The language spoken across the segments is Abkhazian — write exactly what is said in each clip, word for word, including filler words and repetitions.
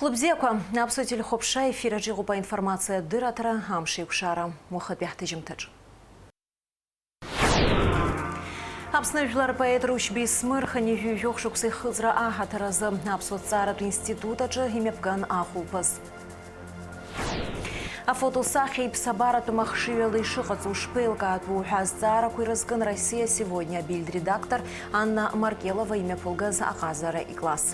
Хәлыбзиақәа, Аԥсуа телехәаԥшра ефир аҿы иҟоуп аинформациатә дырраҭара, амш еиқәшара, уахатәи ҳҭыжьымҭаҿ. Аԥсны жәлар рпоет Рушьби Смыр хынҩажәи жәохә шықәса ихыҵра аҳаҭыр азы Аԥсуа ҭҵааратә институт аҿы имҩаԥган ахәылԥаз. Афотосахьа иԥсабаратәым ахшыҩала ишыҟаҵоу шԥеилкаатәу ҳәа азҵаарақәа ирызкын Россия сегодня абильд редактор Анна Маркелова имҩаԥылгаз аҟазара икласс.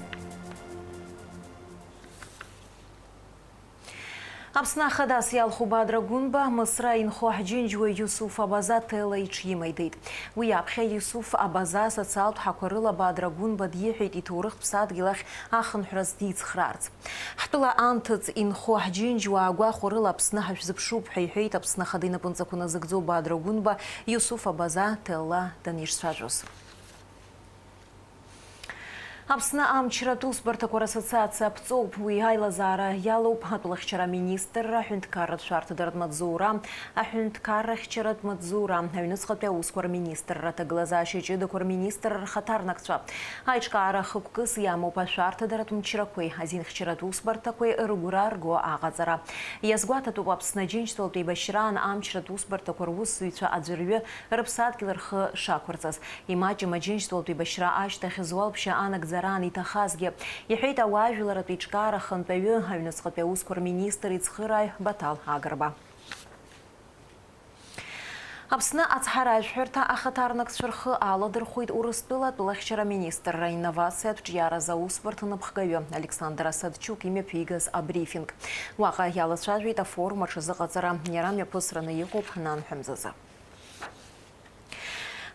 Аԥсны ахадас иалху Бадра Гәынба Мысра инхо ҳџьынџьуаҩ Иусуф Абаза Ҭелла иҽимаидеит. Уи аԥхьа Иусуф Абаза социалтә ҳақәа рыла Бадра Гәынба диҳәеит иҭоурыхтә ԥсадгьыл ахь ахынҳәраз дицхраарц. Ҳтәыла анҭыҵ инхо ҳџьынџьуаа гәахәарыла Аԥсны ҳашәзыԥшуп ҳәа иҳәеит Аԥсны Ахада инапынҵақәа назыгӡо Бадра Гәынба Иусуф Абаза Ҭелла даницәажәоз. Аԥсны амчратә усбарҭақәа рассоциациа аԥҵоуп. Уи аилазаара иалоуп атәылахьчара аминистрра, аҳәынҭқарратә шәарҭадаратә маҵзура, аҳәынҭқаррахьчаратә маҵзура, аҩныҵҟатәи аусқәа рминистрра, аҭагылазаашьа ҷыдақәа рминистрра рхаҭарнакцәа. Аиҿкаара хықәкыс иамоуп ашәарҭадаратә мчрақәеи азинхьчаратә усбарҭақәеи рыгәра рго аҟаҵара. Иазгәаҭатәуп Аԥсны Аџьынџьтәылатә еибашьраан амчратә усбарҭақәа русзуҩцәа аӡәырҩы рыԥсадгьыл рхы шақәырҵаз. Имаҷым Аџьынџьтәылатә еибашьра ашьҭахь зуалԥшьа анагӡараан иҭахазгьы, иҳәеит ауаажәларратә еиҿкаара ахантәаҩы, аҩныҵҟатәи аусқәа рминистр ицхырааҩ Баҭал Агрба. Аԥсны ацҳаражәҳәарҭа ахаҭарнакцәа рхы аладырхәит Урыстәыла атәылахьчара аминистрра аинновациатә ҿиаразы аусбарҭа аныԥхгаҩы Александр Осадчук имҩаԥигаз абрифинг. Уаҟа иалацәажәеит афорум аҽазыҟаҵара, иара мҩаԥысраны иҟоуп нанҳәа мзазы.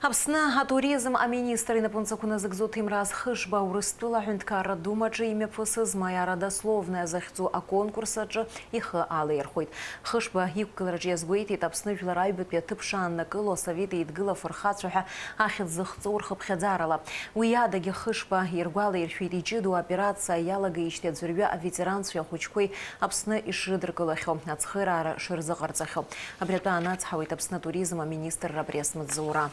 Аԥсны атуризм аминистр инапынҵақәа назыгӡо Ҭемраз Хышба Урыстәыла аҳәынҭқарра Думаҿы имҩаԥысыз Маиара дословная захьӡу аконкурс аҿы ихы алаирхәеит. Хышба иқәгылараҿы иазгәеиҭеит Аԥсны жәлар аҩбатәи аҭыԥ шааннакыло Асовет Еидгыла афырхацәа ҳәа ахьӡ зыхҵоу рхыԥхьаӡарала. Уи адагьы Хышба иргәалаиршәеит иҷыдоу аоперациа иалагеижьҭеи аӡәырҩы аветеранцәеи ахәыҷқәеи Аԥсны ишрыдыркылахьоу, ацхыраара шырзыҟарҵахьоу. Абри атәы аанацҳауеит Аԥсны атуризм аминистрра апресс-маҵзура.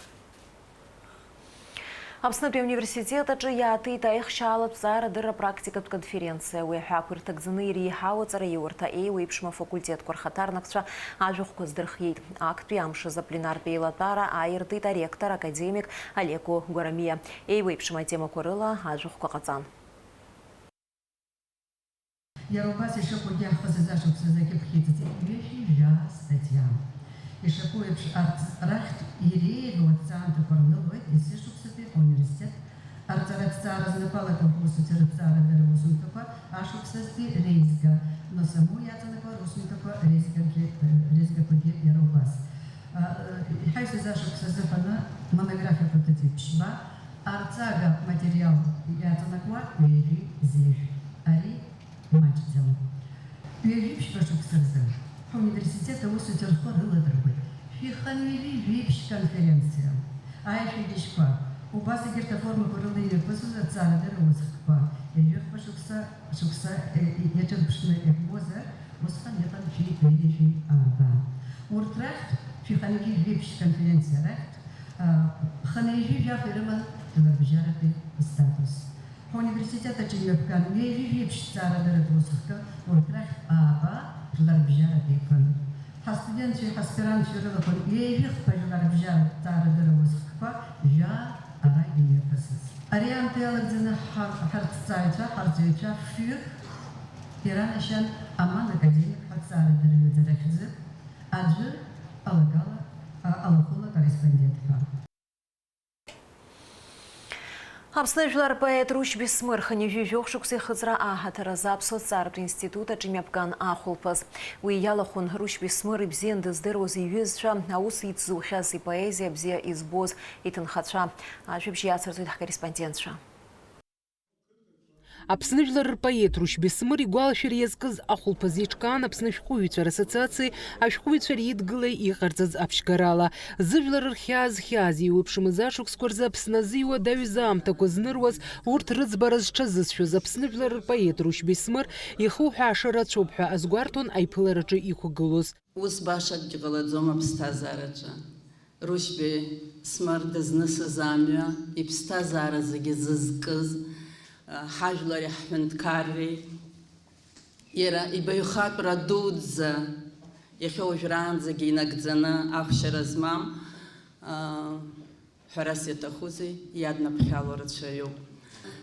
Аԥснытәи ауниверситет аҿы иаатит аихшьаалатә ҵаарадырра практикатә конференциа. Уи аҳәаақәа ирҭагӡаны иреиҳау аҵараиурҭа еиуеиԥшым афакультетқәа рхаҭарнакцәа ажәахәқәа здырхиеит. Актәи амш азы апленартә еилатәара ааиртит аректор академик Алеко Гәарамиа. Еиуеиԥшым атемақәа рыла ажәахәқәа ҟаҵан. Иара убас ишыҟоугьы, ҳхы зызашықәсаз акьыԥхь иҵыҵит ҩажәи жәаа статиа. Ишаԥу еиԥш, арҭ рахьтә иреиӷьу аҭҵаамҭақәа рнылоит есышықәсатәи ауниверситет арҵаратә ҭҵаара знапалақәа ҳусуцәа рыҭҵаарадырра усумҭақәа ашықәсазтәи реизга, Носаму иаҵанакуа русумҭақәа реизгагьы, реизгақәагьы иара убас. Иҳаҩсыз ашықәс азыҳәаны монографиақәа ҭыҵит ԥшьба, арҵага материал иаҵанакуа ҩажәи зежә. Ари маҷӡам. Ҩажәи ԥшьба шықәса рзы ҳуниверситет аусуцәа рхы рыладырхәит шәиханҩажәи жәиԥшь конференциа, аишәагьежьқәа, убас егьырҭ аформақәа рыла имҩаԥысыз аҭҵаарадырра уаҵәхқәа, ҩажәи хԥа шықәса, шықәса, е, е, иаҿырԥшны иаҳбозар, усҟан иҟан шәи ҩажәи ааба. Урҭ рахьтә, шәиханҩажәи жәиԥшь конференциа рахьтә, а, хынҩажәи жәаф ирыман жәларбжьаратәи астатус. Ҳуниверситет аҿы имҩаԥган ҩажәи жәиԥшь ҭҵаарадырратә уаҵәхкы, урҭ рахьтә ааба жәларбжьаратәи иҟан. Ҳастудентцәеи ҳаспирантцәеи рылахәын ҩажәи хԥа жәларбжьаратә ҭҵаарадырра уаҵәхкқәа жәаа ара имҩаԥысыз. Ари аамҭа иалагӡаны ҳар-, ҳарҭҵааҩцәа, ҳарҵаҩцәа фҩык иранашьан аман академик ҳәа ҭҵаарадырра ҩаӡара хьӡы, аӡәы алагала, а, алахәыла корреспондент ҳәа. Аԥсны жәлар рпоет Рушь Бесмыр хынҩажәи жәохә шықәса ихыҵра аҳаҭыр азы Аԥсуа ҭҵааратә институт аҿы имҩаԥган ахәылԥаз. Уи иалахәын Рушь Бесмыр ибзиан дыздыруаз иҩызцәа, аус ицзухьаз, ипоезиа бзиа избоз иҭынхацәа. Ажәабжь иацырҵоит ҳкорреспондентцәа. Аԥсны жәлар рпоет Рушь Бесмыр игәалашәара иазкыз ахәылԥаз еиҿкаан Аԥсны ашәҟәыҩҩцәа рассоциациеи ашәҟәыҩҩцәа реидгылеи иҟарҵаз аԥшьгарала. Зыжәлар рхьаа зхьааз еиуеиԥшымыз ашықәсқәа рзы Аԥсны азы иуадаҩыз аамҭақәа зныруаз, урҭ рыӡбара зҽазызшәоз Аԥсны жәлар рпоет Рушь Бесмыр ихуҳәааша рацәоуп ҳәа азгәарҭон аиԥылараҿы иқәгылоз. Ус башакгьы ҟалаӡом аԥсҭазаараҿы. Рушьбеи Смыр дызнысыз амҩа, иԥсҭазаара зегьы зызкыз, ҳажәлари ҳҳәынҭқарреи, Иара ибаҩхатәра дуӡӡа иахьа уажәраанӡагьы инагӡаны ахәшьара змам, аа, ҳәарас иаҭахузеи, иаднаԥхьало рацәаҩуп.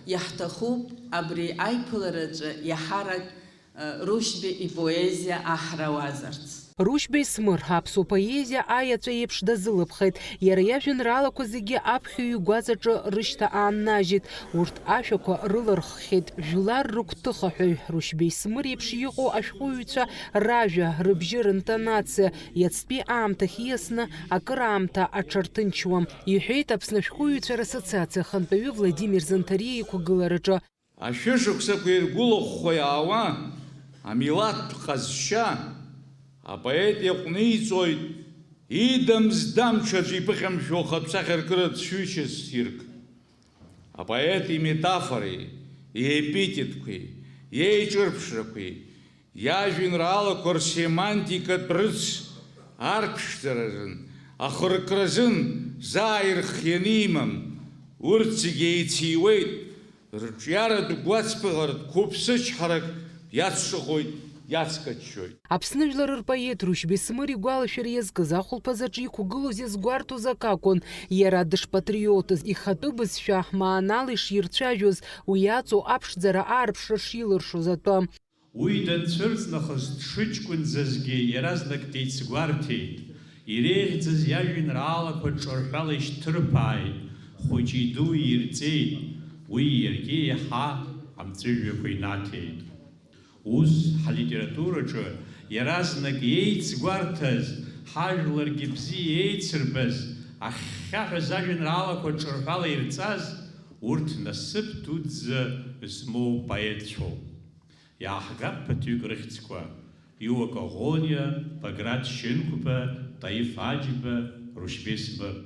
Иаҳҭахуп абри аиԥылараҿы иаҳарак, аа, Рушьбеи ипоезиа аҳра ауазарц. Рушьбеи Смыр аԥсуа поезиа аеҵәа еиԥш дазылыԥхеит. Иара иажәеинраалақәа зегьы аԥхьаҩ игәаҵаҿы рышьҭа ааннажьит. Урҭ ашәақәа рыларххьеит жәлар рыгәҭыхаҳәаҩ Рушьбеи Смыр еиԥш иҟоу ашәҟәыҩҩцәа ражәа, рыбжьы рынтонациа, иацтәи аамҭахь ииасны акыраамҭа аҽарҭынчуам, иҳәеит Аԥсны ашәҟәыҩҩцәа рассоциациа ахантәаҩы Владимир Занҭариа иқәгылараҿы. Ашәышықәсақәа иргәылыхәхәа иаауа амилаҭтә ҟазшьа апоет иаҟәниҵоит идам-здам ҽаӡә иԥыхьамшәо ахатә сахьаркыратә шәҩышьа ссирк. Апоет иметафореи, иепитетқәеи, иеиҿырԥшрақәеи, иажәеинраалақәа рсемантикатә рыц арԥшӡаразын, ахыркразын заа ирхианы имам, урҭ зегьы еициуеит, рҿиаратә гәацԥыхратә қәыԥсычҳарак иацҿыхоит, иацкаччоит. Аԥсны жәлар рпоет Рушьбеи Смыр игәалашәара иазкыз ахәылԥаз аҿы иқәгылоз иазгәарҭоз акакәын, иара дышпатриотыз, ихатәы бызшәа маанала иширцәажәоз, уи иаҵоу аԥшӡара аарԥшра шилыршоз атәы. Уи данцәырҵ нахыс дшыҷкәынӡазгьы иаразнак деицгәарҭеит, иреиӷьӡаз иажәеинраалақәа ҿырҳәала ишьҭырԥааит, хәыҷи-дуи ирҵеит, уи иаргьы еиҳа амҵәыжәҩақәа инаҭеит. Ус, ҳлитератураҿы иаразнак иеицгәарҭаз, ҳажәларгьы бзиа еицырбаз, ахьхьаҳәаз ажәеинраалақәа ҿырҳәала ирҵаз, урҭ насыԥ дуӡӡа змоу поетцәоуп. Иааҳгап ԥыҭҩык рыхьӡқәа, Иуа Коӷониа, Баграт Шьынқәба, Таиф Аџьба, Рушьбеи Смыр.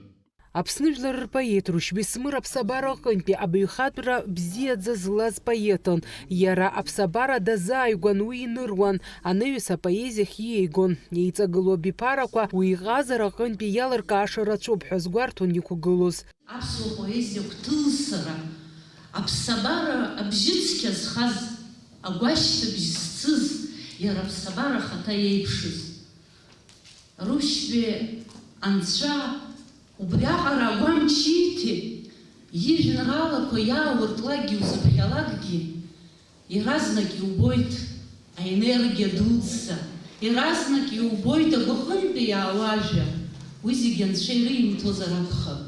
Аԥсны жәлар рпоет Рушьбеи Смыр аԥсабара аҟынтәи абаҩхатәра бзиаӡа злаз поетын. Иара аԥсабара дазааигәан уи иныруан, анаҩс апоезиахь иеигон. Еиҵагылоу абиԥарақәа уи иҟазара аҟынтәи иалыркааша рацәоуп ҳәа згәарҭон иқәгылоз. Аԥсуа поезиа гәҭылсара, аԥсабара абжьыцқьа зхаз, агәашьҭыбжь зцыз, иара аԥсабара ахаҭа иеиԥшыз. Рушьбеи анцәа убриаҟара агәамч иҭеит, ижәеинраалақәа иаауртлакгьы узыԥхьалакгьы, иаразнак иубоит аенергиа дуӡӡа, иаразнак иубоит агәаҟынтәи иаауа ажәа, уи зегьы анцәа ирыимҭозар акәхап.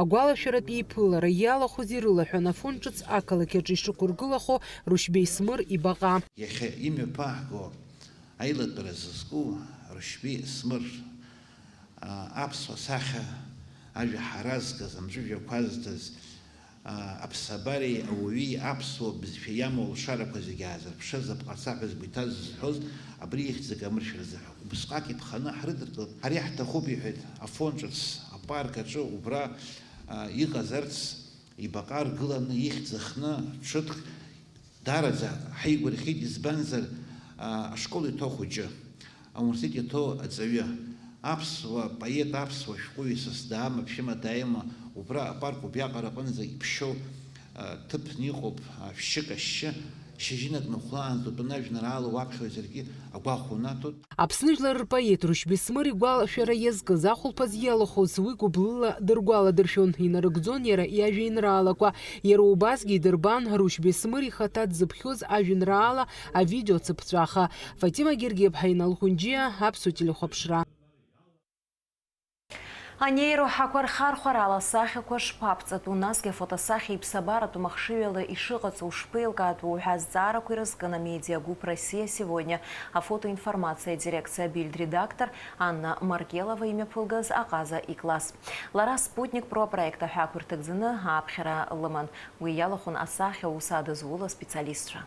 Агәалашәаратә еиԥылара иалахәыз ирылаҳәан Афон ҿыц ақалақь аҿы ишықәыргылахо Рушьбеи Смыр ибаҟа. Иахьа имҩаԥаҳго аилатәара зызку Рушьбеи Смыр, аа, аԥсуа сахьа, ажәа ҳаразкыз, амҵәыжәҩа қәазҭыз, аа, аԥсабареи ауаҩи аԥсуа бызшәа иамоу алшарақәа зегьы аазырԥшыз апҟацаҳәа згәы иҭаз зҳәоз абри ихьӡ акамыршәразы ҳәа. Убысҟак иԥханы ҳрыдыркылт. Ҳара иаҳҭахуп, иҳәеит, Афон ҿыц апарк аҿы убра, аа, иҟазарц, ибаҟа ргыланы ихьӡ ахны ҽыҭк даараӡа ҳаигәырӷьеит, избанзар, аа, ашкол иҭоу ахәыҷы, ауниверситет иҭоу аҵаҩы, аԥсуа поет, аԥсуа шәҟәыҩҩы Сасдаа Маԥшьыма дааима убра апарк убриаҟара аҟынӡа иԥшьоу, аа, ҭыԥны иҟоуп, аа, шәшьык ашьшьы, шьыжьынак нахәлаанӡа утәаны ажәеинраала уаԥхьоит, ҳәа агәахәуа унаҭоит. Аԥсны жәлар рпоет Рушьбеи Смыр игәалашәара иазкыз ахәылԥаз иалахәыз уи гәыблыла дыргәаладыршәон, инарыгӡон иара иажәеинраалақәа. Иара убасгьы идырбан Рушьбеи Смыр ихаҭа дзыԥхьоз ажәеинраала авидео цыԥҵәаха. Фатима Гергиаԥҳа, Инал Ҟәынџьиа, Аԥсуа телехәаԥшра. Анеироҳақәа рхархәарала асахьақәа шԥаԥҵатәу, насгьы афотосахьа иԥсабаратәым ахшыҩала ишыҟаҵоу шԥеилкаатәу ҳәа азҵаарақәа ирызкын амедиагәыԥ Россия сегодня афотоинформациа адирекциа абильд редактор Анна Маркелова имҩаԥылгаз аҟаза икласс. Лара Спутник Про апроект аҳәаақәа ирҭагӡаны аԥхьара лыман. Уи иалахәын асахьа аус адызулаз специалистцәа.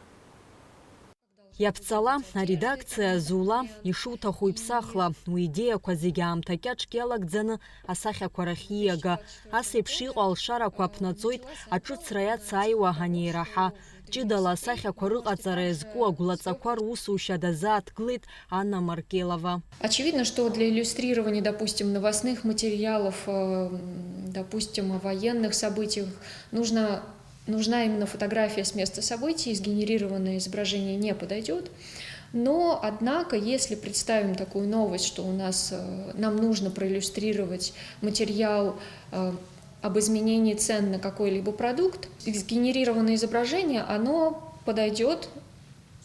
Иаԥҵала, аредакциа зула, ишуҭаху иԥсахла, уи идеиақәа зегьы аамҭа кьаҿк иалагӡаны асахьақәа рахь ииага. Ас еиԥш иҟоу алшарақәа аԥнаҵоит, аҿыцра иацааиуа анеираҳа. Ҷыдала асахьақәа рыҟаҵара иазку агәлаҵақәа русушьа дазааҭгылеит Анна Маркелова. Очевидно, что для иллюстрирования, допустим, новостных материалов, э, допустим, о военных событиях, нужно Нужна именно фотография с места событий, сгенерированное изображение не подойдёт. Но, однако, если представим такую новость, что у нас, э, нам нужно проиллюстрировать материал, э, об изменении цен на какой-либо продукт, сгенерированное изображение, оно подойдет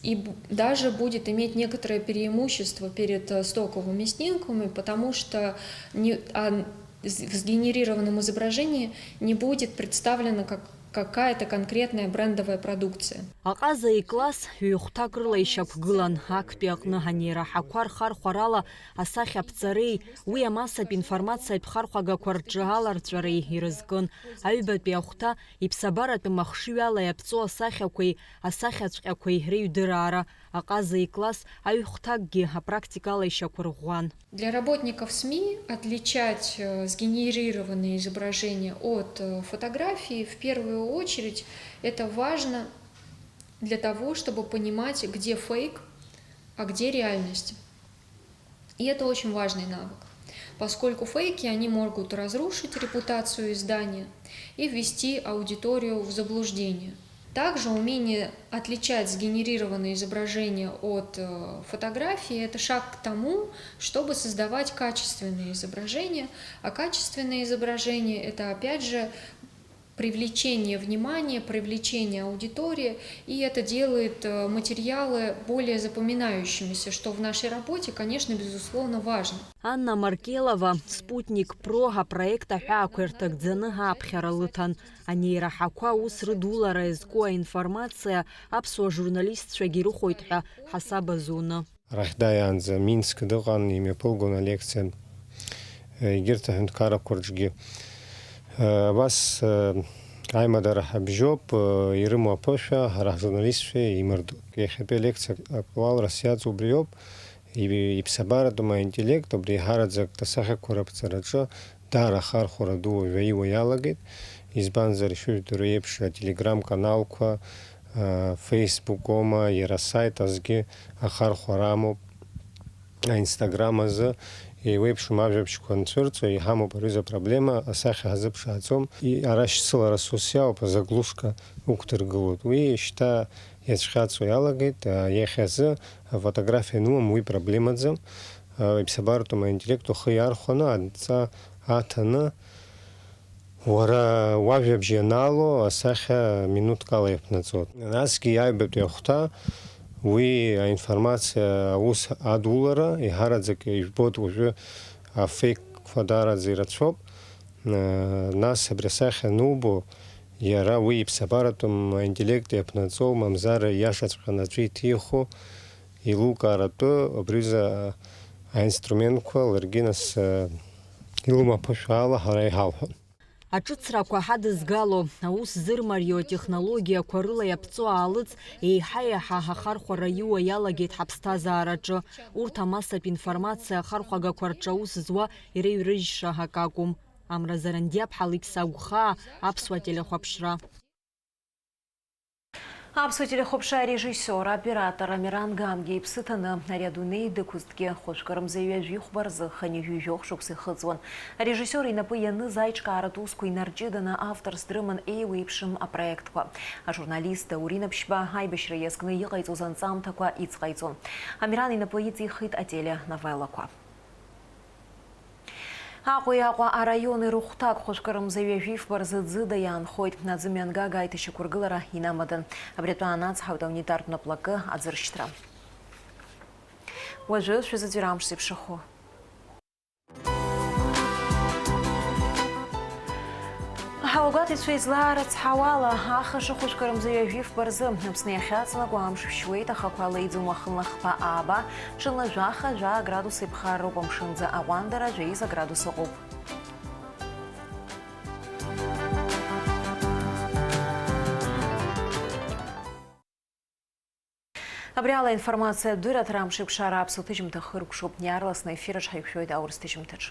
и бу-, даже будет иметь некоторое преимущество перед, э, стоковыми снимками, потому что не, а, с-, в сгенерированном изображении не будет представлена как какая-то конкретная брендовая продукция. Аҟаза икласс ҩ-хәҭак рыла ишьақәгылан, актәи аҟны анеираҳақәа рхархәарала асахьа аԥҵареи уи амассатә информациатә хархәагақәа рҿы аларҵәареи ирызкын. Аҩбатәи ахәҭа иԥсабаратәым ахшыҩ ала иаԥҵоу асахьақәеи асахьаҵәҟьақәеи реиҩдыраара, аҟаза икласс аҩ-хәҭакгьы апрактикала ишьақәырӷәӷәан. Для работников СМИ отличать, э, сгенерированные изображения от, э, фотографии, в первую очередь, это важно для того, чтобы понимать, где фейк, а где реальность. И это очень важный навык, поскольку фейки, они могут разрушить репутацию издания и ввести аудиторию в заблуждение. Также умение отличать сгенерированные изображения от, э, фотографии — это шаг к тому, чтобы создавать качественные изображения. А качественные изображения — это, опять же, привлечение внимания, привлечение аудитории, и это делает, э, материалы более запоминающимися, что в нашей работе, конечно, безусловно, важно. Анна Маркелова, Спутник Про апроект аҳәаақәа ирҭагӡаны ааԥхьара лыҭан. Анеираҳақәа аус рыдулара иазку аинформациа аԥсуа журналистцәагьы ирыхәоит ҳәа ҳасаб азуны. Арахь дааиаанӡа Минск дыҟан, имҩаԥылгон алекциа, егьырҭ аҳәынҭқаррақәа рҿгьы. Абас, аимадара ҳабжьоуп, ирымоу аԥышәа ҳара ҳжурналистцәа имырдоит. Иахьатәи алекциа актуалрас иаҵоу убриоуп, иԥсабаратәым аинтеллект, убри еиҳараӡак асахьақәа раԥҵараҿы даара ахархәара ду уажәы иуа иалагеит, избанзар, ишәыжәдыруа еиԥш, ателеграм-каналқәа, а, Facebook-ома, иара асайт азгьы ахархәара амоуп, аинстаграм азы еиуеиԥшым ажәабжьқәа анцәырҵуа иҳамоуп аҩыза проблема, асахьа ҳазыԥшааӡом. И-, ара шьцылара сус иауп, азаглушка уқәдыргылоит. Уи шьҭа иацәхьаҵуа иалагеит, а, иахьазы афотографиа ануам, уи проблемаӡам. А, иԥсабаратәым аинтеллект ухы иархәаны, адҵа аҭаны, уара уажәабжь ианаало, асахьа минуҭк ала иаԥнаҵоит. Насгьы аҩбатәи ахәҭа, уи аинформациа аус адулара, еиҳараӡак ижәбоит уажәы афейкқәа даараӡа ирацәоуп. Нас абри асахьа анубо, иара уи иԥсабаратәым аинтеллект иаԥнаҵоу, мамзар иашаҵәҟьаны аӡәы иҭиху, илукааратәы абри аҩыза аинструментқәа ларгьы нас, э, илымаԥышәаала ҳара иҳалҳәон. Аҿыцрақәа ҳадызгало, аус зырмариоу атехнологиақәа рыла иаԥҵоу аалыҵ еиҳа-еиҳа ахархәара иуа иалагеит ҳаԥсҭазаараҿы. Урҭ амассатә информациа ахархәагақәа рҿы аус зуа иреиҩрыжьша акакәым. Амра Зарандиаԥҳа, Алықьса Агәхаа, Аԥсуа телехәаԥшра. Аԥсуа телехәаԥшра арежиссиор, аоператор Амиран Гамгиа иԥсы ҭаны ари адунеи дықәызҭгьы, хәажәкы рымза ҩажәихәба рзы хынҩажәи жәохә шықәса ихыҵуан. Арежиссиор инапы ианыз аиҿкааратә усқәа инарҷыданы авторс дрыман еиуеиԥшым апроектқәа. Ажурналист Даур Инаԥшьба аибашьра иазкны иҟаиҵоз анҵамҭақәа иҵҟаиҵон. Амиран инапы иҵихит ателеновеллақәа. Аҟәеи Аҟәа араиони рыхәҭак хәажәкы рымза ҩажәи фба рзы ӡыда иаанхоит. Аӡы мҩангага аиҭашьақәыргылара инамадан. Абри атәы аанацҳауеит аунитартә наплакы аӡыршьҭра. Уажәы шәазыӡырҩ амш зеиԥшрахо. Ҳауагәаҭаҩцәа излаарыцҳауала, ахаша хәыҷқәа рымза ҩажәи фба рзы Аԥсны иахьаҵанакуа амш шәшьуеит, ахақәа леиӡом уахынла хԥа ааба, ҽынла жәаха, жәаа градус иԥхарроуп, амшынӡа аҟәандара жәаҩыза градус ыҟоуп. Абри ала аинформациатә дырраҭара амш еиқәшара аԥсуа ҭыжьымҭа хыркәшоуп. Иаарласны аефир аҿы ҳаиқәшәоит аурыс ҭыжьымҭаҿ.